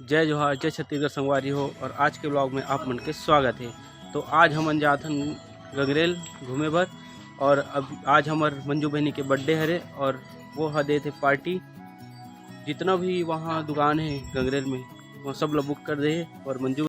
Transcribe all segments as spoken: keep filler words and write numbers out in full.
जय जोहार, जय छत्तीसगढ़ संगवारी हो, और आज के vlog में आप मन के स्वागत है। तो आज हमन जात हन गंगरेल घूमे बर, और अब आज हमर मंजू बहिनी के birthday हरे, और वो ह देत हे party। जितना भी वहाँ दुकान है गंगरेल में, वो सब ला book कर दे हे, और मंजू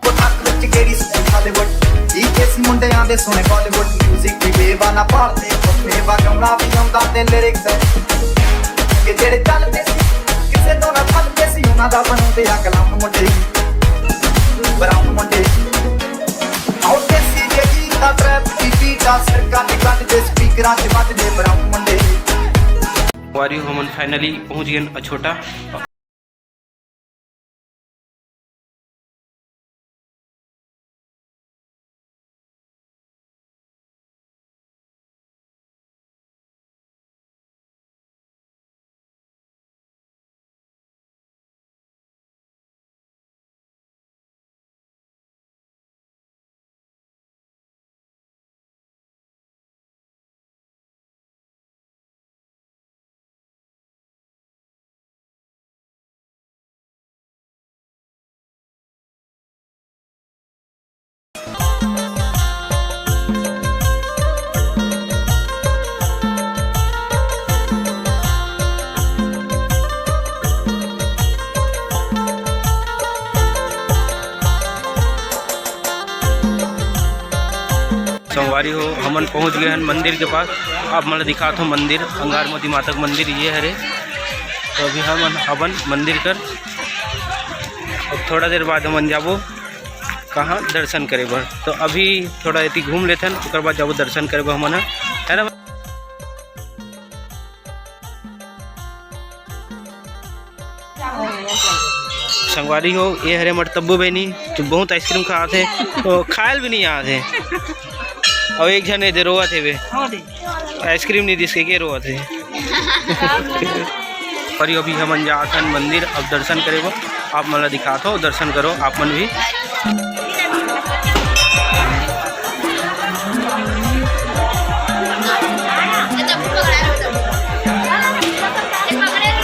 ਉਹ ਨੱਕ ਵਿੱਚ ਕਿਹੜੀ ਸੀ ਹਾਲੀਵੁੱਡ। ਈਕੇ ਸੀ ਮੁੰਡਿਆਂ ਦੇ ਸੋਹਣੇ ਬਾਲੀਵੁੱਡ। ਮਿਊਜ਼ਿਕ ਵੀ ਬੇਵਾਨਾ ਪਾਲਦੇ ਮੇਵਾ ਗਾਉਣਾ ਵੀ ਆਉਂਦਾ ਤੇ ਲਿਰਿਕਸ ਕਿ ਜਿਹੜੇ ਚੱਲਦੇ ਸੀ, ਕਿਸੇ ਤੋਂ ਨਾ ਥੱਲਦੇ ਸੀ, ਉਹਨਾਂ ਦਾ ਬਣਦੇ ਆ ਕਲਾਮ ਮੁੰਡੇ, ਬਰਾਉਨ ਮੁੰਡੇ। ਆਓ ਦੇਸੀ ਦੇ ਗੀਤ ਦਾ ਟ੍ਰੈਪ ਦੀ ਬੀਟ ਆ, ਸੜਕਾਂ ਤੇ ਕੱਢਦੇ, ਸਪੀਕਰਾਂ 'ਚ ਵੱਜਦੇ ਬਰਾਉਨ ਮੁੰਡੇ। वारी हमन finally पहुंच गए अछोटा। संगवारी हो, हमन पहुंच गए हन मंदिर के पास। आप मन ल दिखात हो मंदिर, अंगार मोती माता के मंदिर ये हरे। तो अभी हमन हवन मंदिर कर, अब थोड़ा देर बाद हमन जाबो कहाँ दर्शन करे बर। तो अभी थोड़ा एती घूम लेथन, ओकर बाद जाबो दर्शन करे बर हमन ह, है ना। संगवारी हो, ये हरे हमर तब्बू बहिनी, जो बहुत आइसक्रीम खात हे, तो खायल भी नहीं आत हे। और एक झन एदे रोवत हे बे, आइसक्रीम नहीं दिस के, के रोवत हे। पर अभी हमन जात हन मंदिर, अब दर्शन करे बर। आप मन ला दिखात हो, दर्शन करो आप मन भी।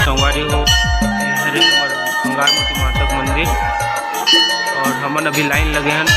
संगवारी हो, ये हरे हमर अंगार मोती माता के मंदिर और हमन अभी लाइन लगे हन।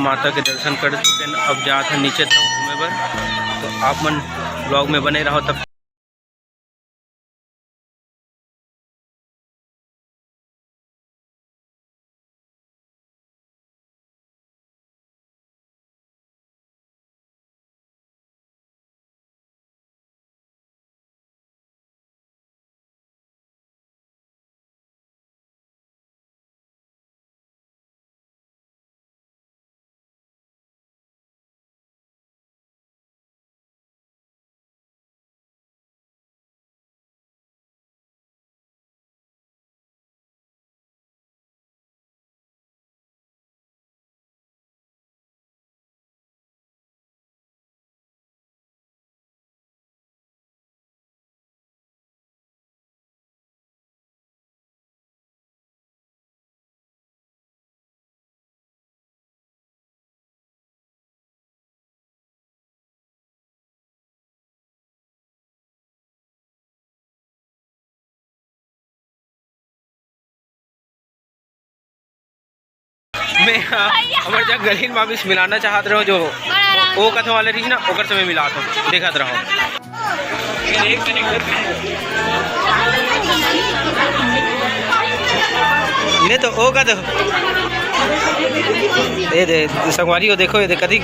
माता के दर्शन कर चुके हैं, अब जात हन नीचे तरफ घूमे बर। तो आप मन vlog में बने रहो तब। मैं, हाँ, हमर जग गलहीन मामी से मिलाना चाहत रहो, जो ओ कथो वाले रही ना, ओकर से मैं मिलात हूँ, देखत रहो। ले तो ओ कथो, ए दे संगवारी हो, देखो ये दे कथी,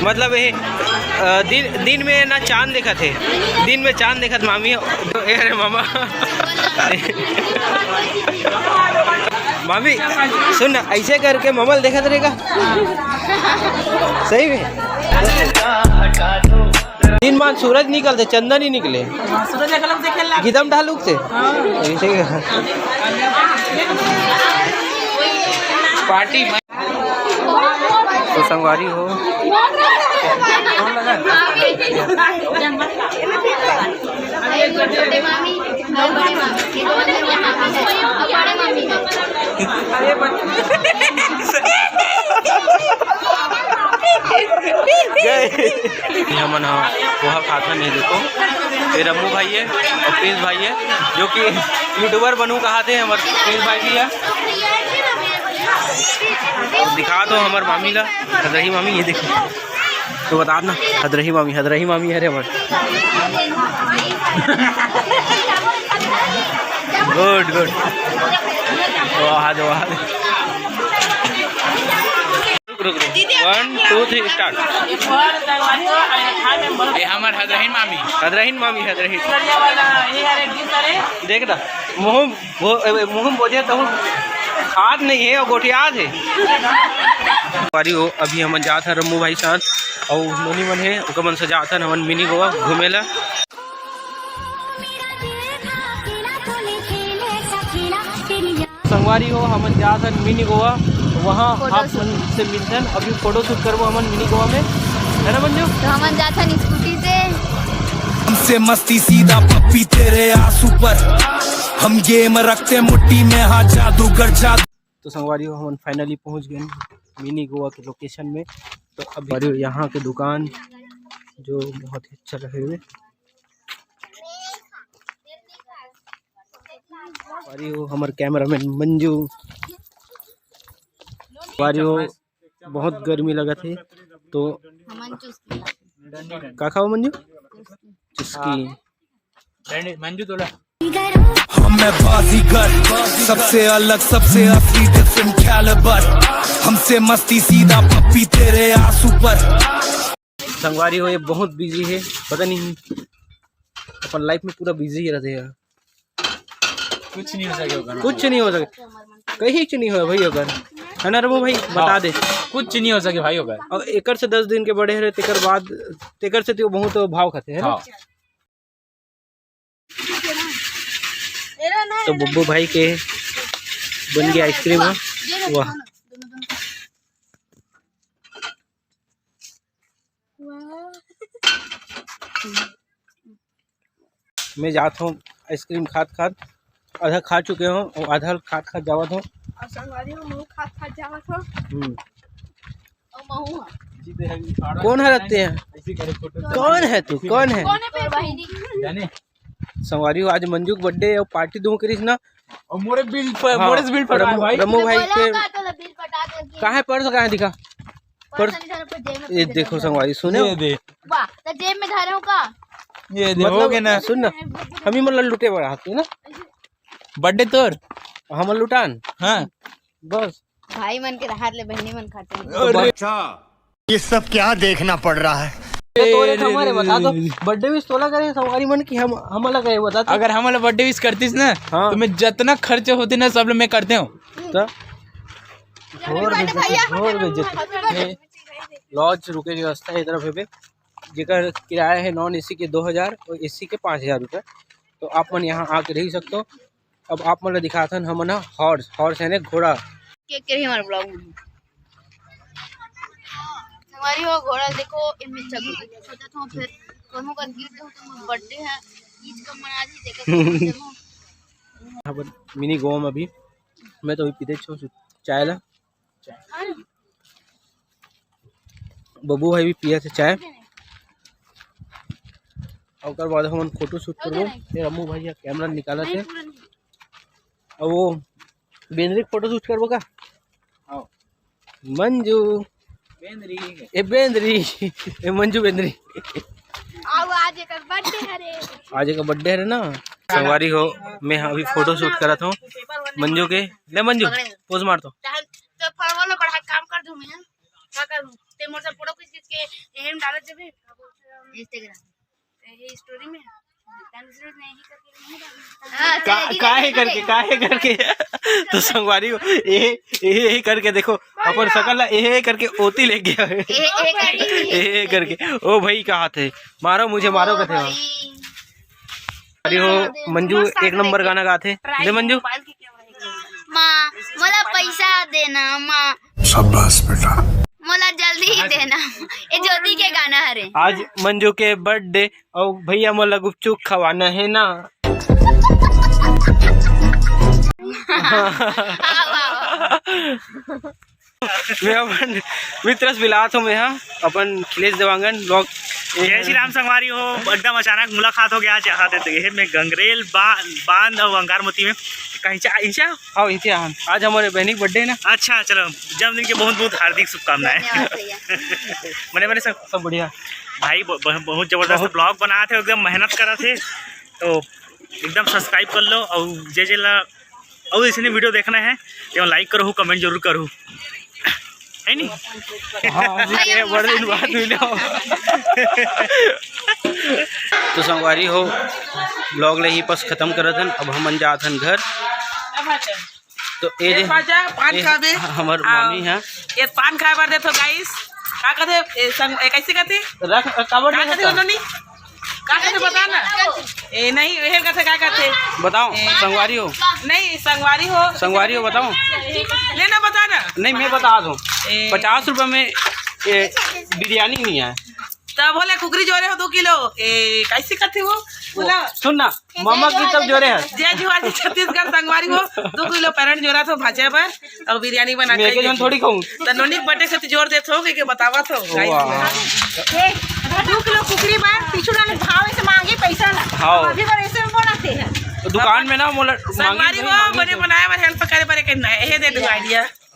मतलब ये, अ, दिन, दिन में ना चांद देखत है, दिन में चांद देखत मामी हो। ए, अरे मामा। मामी, सुन ना, ऐसे करके मामा ल देखत रहेगा। सही में। दिन मान सूरज निकलते, चंदा नहीं निकले। सूरज अलग देखे ला। गिदम ढालुक से। हाँ। ऐसे ही। पार्टी। तो संगवारी हो, ये हमन ह पोहा खात हन, ये देखो, ये रम्मू भाई है और प्रिंस भाई है, जो कि YouTuber बनू कहा थे, हमर प्रिंस भाई भी है। दिखा दो हमर मामी ला, हदरही मामी, ये देखो। तो बता ना, हदरही मामी, हदरही मामी है रे हमर। गुड, गुड। वाह, वाह। रुक, रुक, रुक। One, two, three, start। ये हमर हदरहीन मामी। हदरहीन मामी, हदरहीन। देख ना, मुँह वो, ए, मुँह में बोझे तो हाथ नहीं है और गोठियात है। संगवारी हो, अभी हमन जात हन रम्मू भाई साथ और नोनी मन है, ओकर मन से जात हन हमन मिनी गोवा घूमे ला। संगवारी हो, हमन जात हन मिनी गोवा, वहाँ आप मन से मिलथन। अभी फोटो शूट करबो हमन मिनी गोवा में, है ना मंजू? तो हमन जात हन स्कूटी से। हमसे मस्ती सीधा पप्पी तेरे आंसू पर, हम गेम रखते मुट्ठी में, हाँ जादूगर जादू। तो संगवारी हो, हमन finally पहुंच गए मिनी गोवा के लोकेशन में। तो अभी संगवारी हो, यहाँ के दुकान जो बहुत ही अच्छा लगे हुए। संगवारी हो, हमर कैमरामैन मंजू। संगवारी हो, बहुत गर्मी लगत हे, तो हमन चुस्की। का खाओ मंजू? चुस्की। चुस्की। मंजू तोला। हम मैं बाजीगर, सबसे अलग, सबसे असली, different caliber। हमसे मस्ती सीधा पप्पी तेरे आंसू पर। संगवारी हो, ये बहुत बिजी है, पता नहीं अपन लाइफ में पूरा बिजी ही रहते हैं। कुछ नहीं हो सके ओकर। कुछ नहीं हो सके, कहीं कुछ नहीं हो भाई ओकर, है ना रमू भाई? बता दे। कुछ नहीं हो सके भाई ओकर। और एकर से दस दिन के बड़े रहे, तेकर बाद, तेकर से तो बहुत भाव खाते हैं ना। हाँ। तो बुब्बू भाई के बन गया आइसक्रीम, हाँ। वाह। मैं जात हूँ आइसक्रीम खात खात, आधा खा चुके हूँ और आधा खात खात जावत हूँ। और संगवारी हो, महू खात खात जावत हूँ। हम्म। और महू है। कौन है रखते हैं? कौन है तू? कौन है? कौन है पे बहिनी? जाने। संगवारी हो, आज मंजू के बर्थडे और पार्टी दूँ करिस ना। और मोरे बिल पर, हाँ, मोरे से बिल पटा रमू, भाई। रमू भाई बोलो के का तो बिल पटा दे। कहाँ है पर्स, कहाँ है, दिखा। पर पैसा नहीं धरे, पर जेब में ये पैसा देखो धरे। संगवारी, सुने हो? ये दे, वाह, तो जेब में धरे हो का? ये दे, हो मतलब, गया ना। सुन ना, हम ही मतलब लुटे बड़ा हाथ ना। बर्थडे तोर। हम लुटान। हाँ। बस। भाई मन के हाथ ले बहनी मन खाते हैं। अरे। अच्छा, ये सब क्या देखना पड़ रहा है? तो तोरे तो हमारे बता दो, बर्थडे विश तोला करे संगवारी मन की हम, हमला करे बता दो। अगर हमला बर्थडे विश करतीस ना, हाँ। तो मैं जितना खर्च होते ना, सब मैं करते हूँ। तो घोर बेइज्जती, घोर बेइज्जती। लॉज रुके के व्यवस्था है इधर पे, जेकर किराया है नॉन एसी के दो हजार और एसी के पाँच हजार रुपये। तो आप मन यहाँ आके रह सकते हो। अब आप मन ला दिखाथन हमन ह हॉर्स, हॉर्स यानी घोड़ा। के, के रही हमारे ब्लॉग में। संगवारी हो, घोड़ा देखो, इनमें चघ सोचत हूँ, फिर कहूँ का गिर जाऊँ तो मोर बर्थडे है, ईज कब मना जी, देखो, कब मना जाऊँ। यहाँ पर मिनी गोवा में अभी, मैं तो अभी पीते छो चाय ला। बबू भाई भी पिया थे चाय। ओकर बाद हमन फोटो शूट करबो। ये रामू भाई ह कैमरा निकालत हे। अब वो बेंदरी के फोटो शूट करबो का? आओ। मंजू। बेंदरी। ए बेंदरी। ए मंजू बेंदरी। आओ, आज एकर बर्थडे हरे। आज एकर बर्थडे हरे ना। संगवारी हो, मैं अभी फोटो शूट करत हूँ मंजू के। ले मंजू, पोज मार तो। तो फॉर्मल में पढ़ाई काम कर दूं मैं। का करूं? ते मोर से फोटो खींच खींच के एहे में डालत जबे। Instagram। ये स्टोरी में। हाँ, का-, चले, धीरे, काहे धीरे, करके, धीरे। काहे करके? तो संगवारी हो, एहे, एहे, एहे करके देखो, अपन शकल ला एहे करके ओती ले गया है। एहे, एहे करके। एहे करके। ओ भाई, का हाथ है? मारो मुझे, मारो ओ कथे हो। भाई। अरे हो, मंजू मस्त एक नंबर गाना गाथे। ले मंजू। माँ, मोला पैसा देना, माँ। शाबाश बेटा। मोला जल्दी ही देना। ये ज्योति के गाना हरे। आज मंजू के बर्थडे और भैया मोला गुपचुप खवाना है ना। आओ, आओ, आओ। मैं अपन मित्र से मिलात हूँ, मैं हा अपन खिलेश देवांगन ब्लॉग। जय श्री राम संगवारी हो। एकदम अचानक मुलाकात हो गया आज यहाँ पे, तो ये में गंगरेल बा-, बांध और अंगारमती में। कहीं चा-, इंचा? हाँ, इंचे आन। आज हमारे बहनी के बर्थडे है ना। अच्छा, चलो, जन्मदिन के बहुत बहुत हार्दिक शुभकामनाएं। धन्यवाद भैया। मने, मने सब सब बढ़िया। भाई ब-, ब-, बहुत जबरदस्त बहुत। ब्लॉग बनात हे, एकदम मेहनत करत हे, तो एकदम सब्सक्राइब कर लो और जे जे ला अउ अइसने वीडियो देखना है, तो लाइक करो, कमेंट जरूर करो, है नी? हाँ, जी, ये बड़े दिन बाद मिले हो। तो संगवारी हो, ब्लॉग ले ही बस खत्म करत हन। अब हमन जात हन घर। तो ए ये जे, पाजा, पान ए खाबे? हमर आ, मामी है। ये पान खाए बर देथो गाइस। का कथे? ए, संग-, ए, कैसे कथे? रख, काबर का नहीं कथे रखता? उन्होंने? का कथे बता ना। ए, नहीं, ये कथे का कथे? बताओ, ए, संगवारी हो। नहीं, संगवारी हो। संगवारी हो, बताओ। ले ना, बता ना। नहीं, मैं बता दूँ। ए। पचास रुपये में, ए, बिरयानी नहीं है। तब बोले कुकरी जोरे हो दो किलो। ए, कैसे कथे वो? बोला। सुन ना, ममा की तब जोरे है। जय जुहार जी छत्तीसगढ़ संगवारी हो, दो किलो पैरन जोरा थो भाजा बर। अउ बिरयानी बना मैं के एक जन देखे। थोड़ी खाऊं। त नोनी के बर्थडे से तो जोर देत हो के, के बतावत हो, गाइस। वाह। ए, दू किलो कुकरी बर पीछू डाले भाव ऐसे मांगे पैसा ला। हाँ। अभी बर ऐसे में बोला थे। तो दुकान में ना मोला संगवारी मांगी, हो, मांगी बने तो। बनाए बर हेल्प करे बर एक ना, ये दे दू आइडिया।